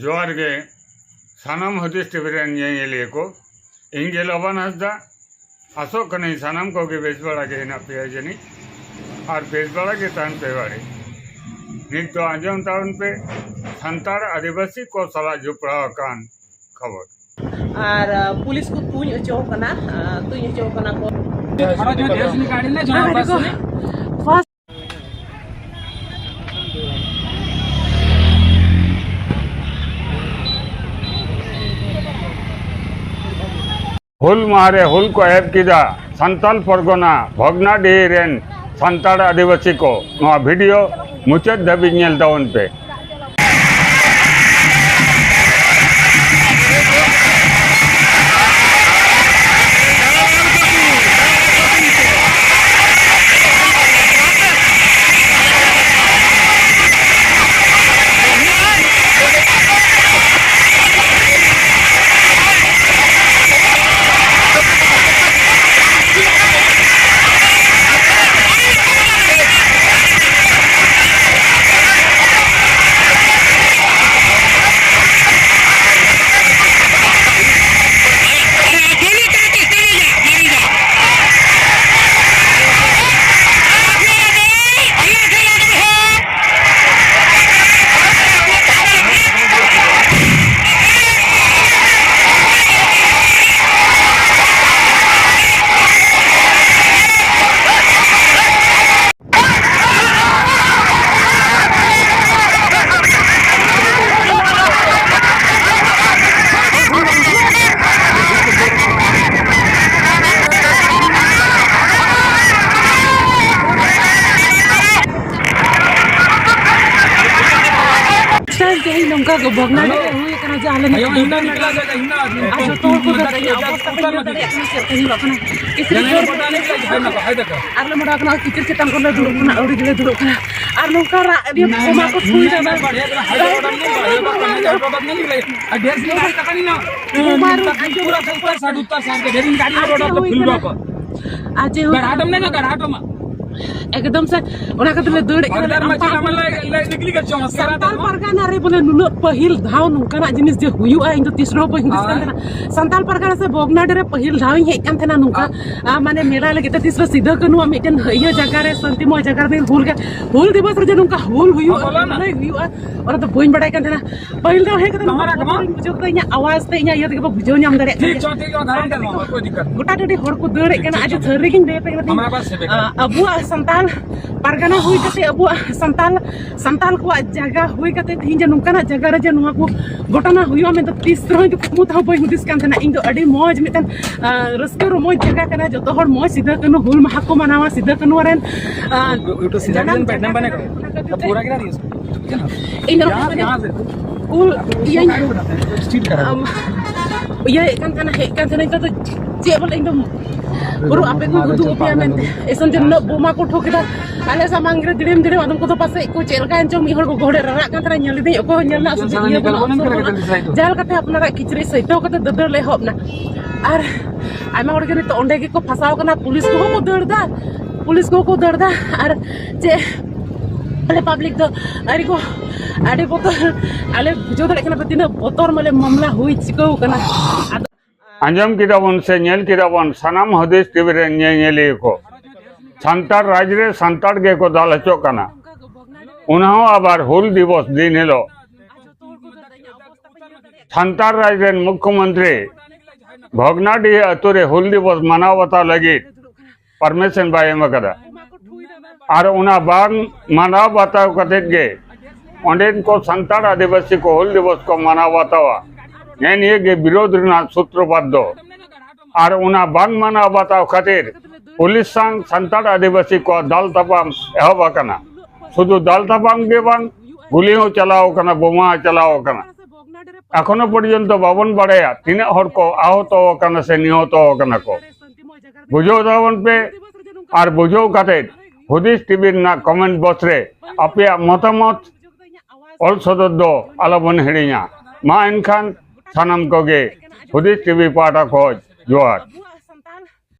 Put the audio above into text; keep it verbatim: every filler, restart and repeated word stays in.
ᱡᱚᱦᱟᱨ ᱜᱮ ᱥᱟᱱᱟᱢ ᱦᱩᱫᱤᱥ ᱴᱤᱵᱷᱤ ᱨᱮᱱ ᱧᱮᱧᱮᱞᱤᱭᱟᱹ ᱠᱚ᱾ ᱤᱧ ᱜᱮ ᱞᱚᱵᱟᱱ ᱦᱟᱸᱥᱫᱟ᱾ ᱟᱥᱚᱜ ᱠᱟᱹᱱᱟᱹᱧ ᱥᱟᱱᱟᱢ ᱠᱚᱜᱮ ᱵᱮᱥ ᱵᱟᱲᱟ ᱜᱮ ᱦᱮᱱᱟᱜ ᱯᱮᱭᱟ ᱡᱟᱹᱱᱤᱡ, ᱟᱨ ᱵᱮᱥ ᱵᱟᱲᱟ ᱜᱮ ᱛᱟᱦᱮᱱ ᱯᱮ ᱵᱟᱲᱮ᱾ ᱱᱤᱛ ᱫᱚ ᱟᱸᱡᱚᱢ ᱛᱟᱵᱚᱱ ᱯᱮ ᱥᱟᱱᱛᱟᱲ ᱟᱹᱫᱤᱵᱟᱹᱥᱤ ᱠᱚ ᱥᱟᱞᱟᱜ ᱡᱚᱯᱲᱟᱣ ᱟᱠᱟᱱ ᱠᱷᱚᱵᱚᱨ᱾ ᱟᱨ, ᱟᱸ, ᱯᱩᱞᱤᱥ ᱠᱚ ᱛᱩᱧ ᱦᱚᱪᱚ ᱠᱟᱱᱟ, ᱟᱸ, ᱛᱩᱧ ᱦᱚᱪᱚ ᱠᱟᱱᱟ ᱠᱚ᱾ ᱦᱩᱞ ᱢᱟᱦᱟ ᱨᱮ ᱦᱩᱞ ᱠᱚ ᱮᱦᱚᱵ ᱠᱮᱫᱟ ᱥᱟᱱᱛᱟᱞ ᱯᱚᱨᱜᱚᱱᱟ ᱵᱷᱚᱜᱽᱱᱟᱰᱤᱦᱤ ᱨᱮᱱ ᱥᱟᱱᱛᱟᱲ ᱟᱹᱫᱤᱵᱟᱹᱥᱤ ᱠᱚ᱾ ᱱᱚᱣᱟ ᱵᱷᱤᱰᱤᱭᱳ ᱢᱩᱪᱟᱹᱫ ᱫᱷᱟᱹᱵᱤᱡ ᱧᱮᱞ ᱛᱟᱵᱚᱱ ᱯᱮ᱾ ᱛᱮᱦᱮᱧ ᱱᱚᱝᱠᱟ ᱜᱮ ᱵᱷᱚᱜᱽᱱᱟᱰᱤ ᱨᱮ ᱦᱩᱭ ᱟᱠᱟᱱᱟ ᱡᱮ ᱟᱞᱮ ᱱᱤᱛᱚᱜ ᱫᱚ ᱟᱨ ᱡᱚᱛᱚ ᱦᱚᱲ ᱠᱚ ᱫᱟᱫᱟ ᱤᱧᱟᱹᱜ ᱚᱵᱚᱥᱛᱟ ᱠᱚ ᱧᱮᱞ ᱫᱟᱲᱮᱭᱟᱜ ᱠᱟᱱᱟ ᱪᱮᱫ ᱞᱮᱠᱟ ᱦᱩᱭᱩᱜ ᱠᱟᱱᱟ᱾ ᱠᱤᱪᱨᱤᱡ ᱟᱨ ᱞᱮ ᱢᱚᱰᱟ ᱠᱟᱱᱟ, ᱠᱤᱪᱨᱤᱡ ᱪᱮᱛᱟᱱ ᱠᱚᱨᱮ ᱞᱮ ᱫᱩᱲᱩᱵ ᱠᱟᱱᱟ, ᱟᱹᱣᱲᱤ ᱜᱮᱞᱮ ᱫᱩᱲᱩᱵ ᱠᱟᱱᱟ᱾ ᱟᱨ ᱱᱚᱝᱠᱟ ᱨᱟᱜ ᱤᱭᱟᱹ ᱵᱚᱢᱟ ᱠᱚ ᱛᱷᱩᱭ ᱫᱟ, ᱵᱚᱢᱟ ᱨᱩ ᱟᱸᱡᱚᱢ ᱟᱨ ᱡᱮ ᱦᱩᱭ ᱠᱟᱱᱟ, ᱟᱨ ᱡᱮ ᱦᱩᱭ ᱠᱟᱱᱟ, ᱮᱠᱫᱚᱢ ᱥᱮ, ᱚᱱᱟ ᱠᱷᱟᱹᱛᱤᱨ ᱞᱮ ᱫᱟᱹᱲᱮᱫ ᱠᱟᱱᱟ᱾ ᱯᱟᱨᱜᱟᱱᱟ ᱢᱟᱹᱡᱷᱤ ᱦᱟᱲᱟᱢ ᱞᱮ, ᱞᱮ ᱱᱤᱠᱞᱤ ᱠᱟᱨ ᱪᱚᱝ, ᱥᱟᱱᱛᱟᱲ ᱯᱟᱨᱜᱟᱱᱟ ᱨᱮ ᱵᱚᱞᱮ ᱱᱩᱱᱟᱹᱜ ᱯᱟᱹᱦᱤᱞ ᱫᱷᱟᱣ ᱱᱚᱝᱠᱟᱱᱟᱜ ᱡᱤᱱᱤᱥ ᱡᱮ ᱦᱩᱭᱩᱜᱼᱟ, ᱤᱧ ᱫᱚ ᱛᱤᱥ ᱨᱮᱦᱚᱸ ᱵᱟᱹᱧ ᱦᱩᱫᱤᱥ ᱠᱟᱱ ᱛᱟᱦᱮᱱᱟ᱾ ᱥᱟᱱᱛᱟᱲ ᱯᱟᱨᱜᱟᱱᱟ ᱥᱮ ᱵᱷᱚᱜᱽᱱᱟᱰᱤ ᱨᱮ ᱯᱟᱹᱦᱤᱞ ᱫᱷᱟᱣ ᱤᱧ ᱦᱮᱡ ᱠᱟᱱ ᱛᱟᱦᱮᱱᱟ ᱱᱚᱝᱠᱟ, ᱟᱨ ᱢᱟᱱᱮ ᱢᱮᱞᱟ ᱞᱟᱹᱜᱤᱫ ᱛᱮ, ᱛᱤᱥ ᱨᱮ ᱥᱤᱫᱷᱟᱹ ᱠᱟᱹᱱᱩᱣᱟᱜ ᱢᱤᱫᱴᱮᱱ ᱤᱭᱟᱹ ᱡᱟᱭᱜᱟ ᱨᱮ, ᱥᱟᱱᱛᱤᱢᱚᱭ ᱡᱟᱭᱜᱟ ᱨᱮ ᱦᱩᱞ ᱜᱮ, ᱦᱩᱞ ᱫᱤᱵᱚᱥ ᱨᱮ ᱡᱮ ᱱᱚᱝᱠᱟ ᱦᱩᱞ ᱦᱩᱭᱩᱜᱼᱟ, ᱞᱟᱹᱲᱦᱟᱹᱭ ᱦᱩᱭᱩᱜᱼᱟ, ᱚᱱᱟ ᱫᱚ ᱵᱟᱹᱧ ᱵᱟᱲᱟᱭ ᱠᱟᱱ ᱛᱟᱦᱮᱱᱟ᱾ ᱯᱟᱹᱦᱤᱞ ᱫᱚ ᱦᱮᱡ ᱠᱟᱛᱮ ᱱᱚᱝᱠᱟ ᱵᱚᱛᱚᱨ ᱤᱧ ᱵᱩᱡᱷᱟᱹᱣ ᱠᱮᱫᱟ, ᱤᱧᱟᱹᱜ ᱟᱣᱟᱡᱽ ᱛᱮ, ᱤᱧᱟᱹᱜ ᱤᱭᱟᱹ ᱛᱮᱜᱮ ᱵᱚ ᱵᱩᱡᱷᱟᱹᱣ ᱧᱟᱢ ᱫᱟᱲᱮᱭᱟᱜ ᱠᱟᱱᱟ᱾ ᱜᱚᱴᱟ ᱴᱟᱺᱰᱤ ᱦᱚᱲ ᱠᱚ ᱫᱟᱹᱲᱮᱫ ᱠᱟᱱᱟ᱾ ᱟᱪᱪᱷᱟ, ᱥᱟᱹᱨᱤ ᱜᱤᱧ ᱞᱟᱹᱭ ᱟᱯᱮ ᱠᱟᱱᱟ᱾ ᱟᱵᱚᱣᱟᱜ ᱥᱟᱱᱛᱟᱞ ᱯᱟᱨᱜᱟᱱᱟ ᱦᱩᱭ ᱠᱟᱛᱮ, ᱟᱵᱚᱣᱟᱜ ᱥᱟᱱᱛᱟᱞ, ᱥᱟᱱᱛᱟᱞ ᱠᱚᱣᱟᱜ ᱡᱟᱭᱜᱟ ᱦᱩᱭ ᱠᱟᱛᱮ, ᱛᱮᱦᱮᱧ ᱡᱮ ᱱᱚᱝᱠᱟᱱᱟᱜ ᱡᱟᱭᱜᱟ ᱨᱮ ᱡᱮ ᱱᱚᱣᱟ ᱠᱚ ᱜᱷᱚᱴᱚᱱᱟ ᱦᱩᱭᱩᱜᱼᱟ ᱢᱮᱱᱛᱮ ᱛᱤᱥ ᱨᱮᱦᱚᱸ ᱤᱧ ᱫᱚ ᱠᱩᱠᱢᱩ ᱛᱮᱦᱚᱸ ᱵᱟᱹᱧ ᱦᱩᱫᱤᱥ ᱠᱟᱱ ᱛᱟᱦᱮᱱᱟ᱾ ᱤᱧ ᱫᱚ ᱟᱹᱰᱤ ᱢᱚᱡᱽ ᱢᱤᱫᱴᱮᱱ, ᱟᱸ, ᱨᱟᱹᱥᱠᱟᱹ ᱨᱚᱢᱚᱡᱽ ᱡᱟᱭᱜᱟ ᱠᱟᱱᱟ᱾ ᱡᱚᱛᱚ ᱦᱚᱲ ᱢᱚᱡᱽ ᱥᱤᱫᱷᱟᱹ ᱠᱟᱹᱱᱦᱩ ᱦᱩᱞ ᱢᱟᱦᱟ ᱠᱚ ᱢᱟᱱᱟᱣᱟ, ᱥᱤᱫᱷᱟᱹ ᱠᱟᱹᱱᱦᱩ ᱨᱮᱱ, ᱟᱸ, ᱡᱟᱱᱟᱢ ᱡᱟᱭᱜᱟ ᱠᱟᱱᱟ᱾ ᱚᱱᱟ ᱠᱷᱟᱹᱛᱤᱨ ᱛᱮ ᱤᱧ ᱫᱚ ᱱᱚᱜᱼᱚᱭ ᱢᱟᱱᱮ ᱩᱞ ᱤᱭᱟᱹᱧ, ᱟᱢ, ᱤᱭᱟᱹᱭᱮᱫ ᱠᱟᱱ ᱛᱟᱦᱮᱱᱟ, ᱦᱮᱡ ᱠᱟᱱ ᱛᱟᱦᱮᱱᱟ᱾ ᱤᱧ ᱫᱚ ᱪᱮᱫ ᱵᱚᱞᱮ, ᱤᱧ ᱫᱚ ᱯᱩᱨᱟᱹ ᱟᱯᱮ ᱠᱚᱧ ᱩᱫᱩᱜ ᱟᱯᱮᱭᱟ ᱢᱮᱱᱛᱮ᱾ ᱮᱥᱚᱱ ᱡᱮ ᱱᱩᱱᱟᱹᱜ ᱵᱳᱢᱟ ᱠᱚ ᱴᱷᱩᱠ ᱮᱫᱟ ᱟᱞᱮ ᱥᱟᱢᱟᱝ ᱨᱮ, ᱫᱤᱲᱤᱢ ᱫᱤᱲᱤᱢ᱾ ᱟᱫᱚᱢ ᱠᱚᱫᱚ ᱯᱟᱥᱮᱡ ᱠᱚ ᱪᱮᱫ ᱞᱮᱠᱟᱭᱮᱱ ᱪᱚᱝ, ᱢᱤᱫ ᱦᱚᱲ ᱜᱚᱜᱚ ᱦᱚᱲᱮ ᱨᱟᱨᱟᱜ ᱠᱟᱱ ᱛᱟᱦᱮᱱᱟ, ᱧᱮᱞ ᱞᱤᱫᱟᱹᱧ ᱚᱠᱚᱭ ᱦᱚᱸ ᱧᱮᱞ ᱨᱮᱱᱟᱜ ᱥᱩᱡᱳᱜᱽ ᱤᱭᱟᱹ ᱵᱟᱹᱱᱩᱜᱼᱟ᱾ ᱡᱟᱦᱟᱸ ᱞᱮᱠᱟᱛᱮ ᱟᱯᱱᱟᱨᱟᱜ ᱠᱤᱪᱨᱤᱡ ᱥᱟᱹᱭᱛᱟᱹᱣ ᱠᱟᱛᱮ ᱫᱟᱹᱫᱟᱹᱲ ᱞᱮ ᱮᱦᱚᱵ ᱮᱱᱟ᱾ ᱟᱨ ᱟᱭᱢᱟ ᱦᱚᱲ ᱜᱮ ᱱᱤᱛᱚᱜ ᱚᱸᱰᱮ ᱜᱮᱠᱚ ᱯᱷᱟᱸᱥᱟᱣ ᱠᱟᱱᱟ, ᱯᱩᱞᱤᱥ ᱠᱚᱦᱚᱸ ᱠᱚ ᱫᱟᱹᱲ ᱫᱟ, ᱯᱩᱞᱤᱥ ᱠᱚᱦᱚᱸ ᱠᱚ ᱫᱟᱹᱲ ᱫᱟ᱾ ᱟᱨ ᱪᱮᱫ ᱟᱞᱮ ᱯᱟᱵᱽᱞᱤᱠ ᱫᱚ ᱟᱹᱰᱤ ᱠᱚ, ᱟᱹᱰᱤ ᱵᱚᱛᱚᱨ, ᱟᱞᱮ ᱵᱩᱡᱷᱟᱹᱣ ᱫᱟᱲᱮᱭᱟᱜ ᱠᱟᱱᱟ ᱯᱮ ᱛᱤᱱᱟᱹᱜ ᱵᱚᱛᱚᱨ ᱢᱟᱱᱮ ᱢᱟᱢᱞᱟ ᱦᱩᱭ ᱪᱤᱠᱟᱹᱣ ᱠᱟᱱᱟ᱾ ᱟᱫᱚ ᱟᱸᱡᱚᱢ ᱠᱮᱫᱟ ᱵᱚᱱ ᱥᱮ ᱧᱮᱞ ᱠᱮᱫᱟ ᱵᱚᱱ ᱥᱟᱱᱟᱢ ᱦᱩᱫᱤᱥ ᱴᱤᱵᱷᱤ ᱨᱮᱱ ᱧᱮᱧᱮᱞᱤᱭᱟᱹ ᱠᱚ, ᱥᱟᱱᱛᱟᱲ ᱨᱟᱡᱽ ᱨᱮ ᱥᱟᱱᱛᱟᱲ ᱜᱮᱠᱚ ᱫᱟᱞ ᱦᱚᱪᱚᱜ ᱠᱟᱱᱟ᱾ ᱚᱱᱟ ᱦᱚᱸ ᱟᱵᱟᱨ ᱦᱩᱞ ᱫᱤᱵᱚᱥ ᱫᱤᱱ ᱦᱤᱞᱳᱜ᱾ ᱥᱟᱱᱛᱟᱲ ᱨᱟᱡᱽ ᱨᱮᱱ ᱢᱩᱠᱷᱭᱚᱢᱚᱱᱛᱨᱤ ᱵᱷᱚᱜᱽᱱᱟᱰᱤᱦᱤ ᱟᱛᱳ ᱨᱮ ᱦᱩᱞ ᱫᱤᱵᱚᱥ ᱢᱟᱱᱟᱣ ᱵᱟᱛᱟᱣ ᱞᱟᱹᱜᱤᱫ ᱯᱟᱨᱢᱤᱥᱚᱱ ᱵᱟᱭ ᱮᱢ ᱟᱠᱟᱫᱟ᱾ ᱟᱨ ᱚᱱᱟ ᱵᱟᱝ ᱢᱟᱱᱟᱣ ᱵᱟᱛᱟᱣ ᱠᱟᱛᱮᱫ ᱜᱮ ᱚᱸᱰᱮᱱ ᱠᱚ ᱥᱟᱱᱛᱟᱲ ᱟᱹᱫᱤᱵᱟᱹᱥᱤ ᱠᱚ ᱦᱩᱞ ᱫᱤᱵᱚᱥ ᱠᱚ ᱢᱟᱱᱟᱣ ᱵᱟᱛᱟᱣᱟ᱾ ᱱᱮᱜᱼᱮ ᱱᱤᱭᱟᱹ ᱜᱮ ᱵᱤᱨᱳᱫᱷ ᱨᱮᱱᱟᱜ ᱥᱩᱛᱨᱚᱯᱟᱛ ᱫᱚ᱾ ᱟᱨ ᱚᱱᱟ ᱵᱟᱝ ᱢᱟᱱᱟᱣ ᱵᱟᱛᱟᱣ ᱠᱷᱟᱹᱛᱤᱨ ᱯᱩᱞᱤᱥ ᱥᱟᱝ ᱥᱟᱱᱛᱟᱲ ᱟᱹᱫᱤᱵᱟᱹᱥᱤ ᱠᱚᱣᱟᱜ ᱫᱟᱞ ᱛᱟᱯᱟᱢ ᱮᱦᱚᱵ ᱟᱠᱟᱱᱟ᱾ ᱥᱩᱫᱷᱩ ᱫᱟᱞ ᱛᱟᱯᱟᱢ ᱜᱮ ᱵᱟᱝ, ᱜᱩᱞᱤ ᱦᱚᱸ ᱪᱟᱞᱟᱣ ᱟᱠᱟᱱᱟ, ᱵᱳᱢᱟ ᱦᱚᱸ ᱪᱟᱞᱟᱣ ᱟᱠᱟᱱᱟ᱾ ᱮᱠᱷᱚᱱᱳ ᱯᱚᱨᱡᱚᱱᱛᱚ ᱵᱟᱵᱚᱱ ᱵᱟᱲᱟᱭᱟ ᱛᱤᱱᱟᱹᱜ ᱦᱚᱲ ᱠᱚ ᱟᱦᱚᱛᱚ ᱟᱠᱟᱱᱟ ᱥᱮ ᱱᱤᱦᱚᱛᱚ ᱟᱠᱟᱱᱟ ᱠᱚ᱾ ᱵᱩᱡᱷᱟᱹᱣ ᱛᱟᱵᱚᱱ ᱯᱮ᱾ ᱟᱨ ᱵᱩᱡᱷᱟᱹᱣ ᱠᱟᱛᱮ ᱦᱩᱫᱤᱥ ᱴᱤᱵᱷᱤ ᱨᱮᱱᱟᱜ ᱠᱚᱢᱮᱱᱴ ᱵᱚᱠᱥ ᱨᱮ ᱟᱯᱮᱭᱟᱜ ᱢᱚᱛᱟᱢᱚᱛ ᱚᱞ ᱥᱚᱫᱚᱨ ᱫᱚ ᱟᱞᱚᱵᱚᱱ ᱦᱤᱲᱤᱧᱟ᱾ ᱢᱟ ᱮᱱᱠᱷᱟᱱ ᱥᱟᱱᱟᱢ ᱠᱚᱜᱮ ᱦᱩᱫᱤᱥ ᱴᱤᱵᱷᱤ ᱯᱟᱦᱴᱟ ᱠᱷᱚᱱ ᱡᱚᱦᱟᱨ᱾